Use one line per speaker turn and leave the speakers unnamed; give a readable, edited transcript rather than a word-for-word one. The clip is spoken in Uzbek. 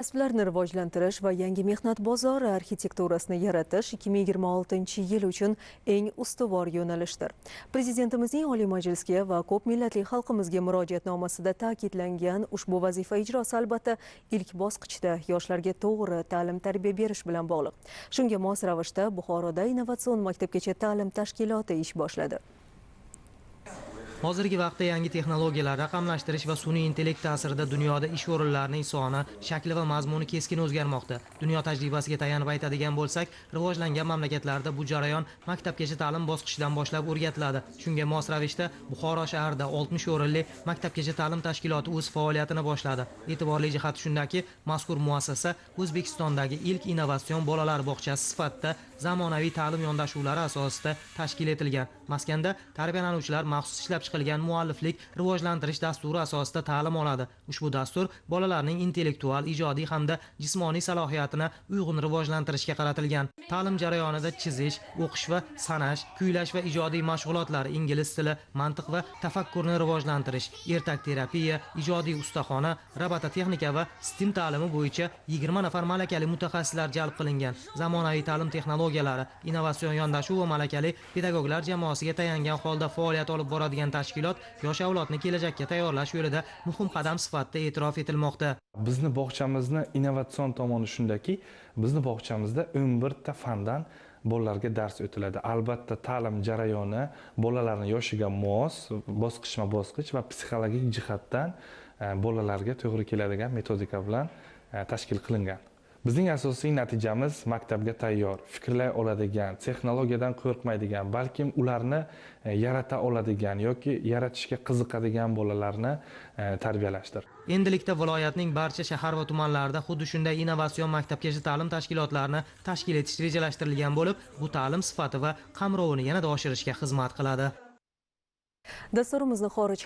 Kasblarni rivojlantirish va yangi mehnat bozori arxitekturasini yaratish 2026-yil uchun eng ustuvor yo'nalishdir. Prezidentimizning Oliy Majlisga va ko'p millatli xalqimizga murojaatnomasida ta'kidlangan ushbu vazifa ijrosi albatta ilk bosqichda yoshlarga to'g'ri ta'lim-tarbiya berish bilan bog'liq. Shunga mos ravishda Buxoroda innovatsion maktabgacha ta'lim tashkiloti ish boshladi.
Hozirgi vaqtda yangi texnologiyalar, raqamlashtirish va sun'iy intellekt ta'sirida dunyoda ish o'rinlarining soni, shakli va mazmuni keskin o'zgarmoqda. Dunyo tajribasiga tayanib aytadigan bo'lsak, rivojlangan mamlakatlarda bu jarayon maktabgacha ta'lim bosqichidan boshlab o'rgatiladi. Shunga mos ravishda Buxoro shahrida 60 o'rinli maktabgacha ta'lim tashkiloti o'z faoliyatini boshladi. E'tiborli jihati shundaki, mazkur muassasa O'zbekistondagi ilk innovatsion bolalar bog'chasi sifatida zamonaviy ta'lim yondashuvlari asosida tashkil etilgan. Maskanda tarbiyalanuvchilar maxsus ishlab chiqilgan mualliflik rivojlantirish dasturi asosida ta'lim oladi. Ushbu dastur bolalarning intellektual, ijodiy hamda jismoniy salohiyatini uyg'un rivojlantirishga qaratilgan. Ta'lim jarayonida chizish, o'qish va sanash, kuylash va ijodiy mashg'ulotlar, ingliz tili, mantiq va tafakkurni rivojlantirish, ertak terapiya, ijodiy ustaxona, robototexnika va STEAM ta'limi bo'yicha 20 nafar malakali mutaxassislar jalb qilingan. Zamonaviy ta'lim texnologiyalari, innovatsion yondashuv va malakali pedagoglar jamoasiga tayangan holda faoliyat olib boradigan tashkilot yosh avlodni kelajakka tayyorlash yo'lida muhim qadam sifatida e'tirof etilmoqda.
Bizni bog'chamizni innovatsion tomoni shundaki, bizni bog'chamizda 11 ta fandan bolalarga dars o'tiladi. Albatta ta'lim jarayoni bolalarning yoshiga mos, bosqichma-bosqich va psixologik jihatdan bolalarga to'g'ri keladigan metodika bilan tashkil qilingan. Bizning asosiy natijamiz maktabga tayyor, fikrlay oladigan, texnologiyadan qo'rqmaydigan, balkim ularni yarata oladigan yoki yaratishga qiziqadigan bolalarni tarbiyalashdir.
Endilikda viloyatning barcha shahar va tumanlarida xuddi shunday innovatsion maktabgacha ta'lim tashkilotlarini tashkil etish rejalashtirilgan bo'lib, bu ta'lim sifati va qamrovini yanada oshirishga xizmat qiladi.
Dasturimizni xorij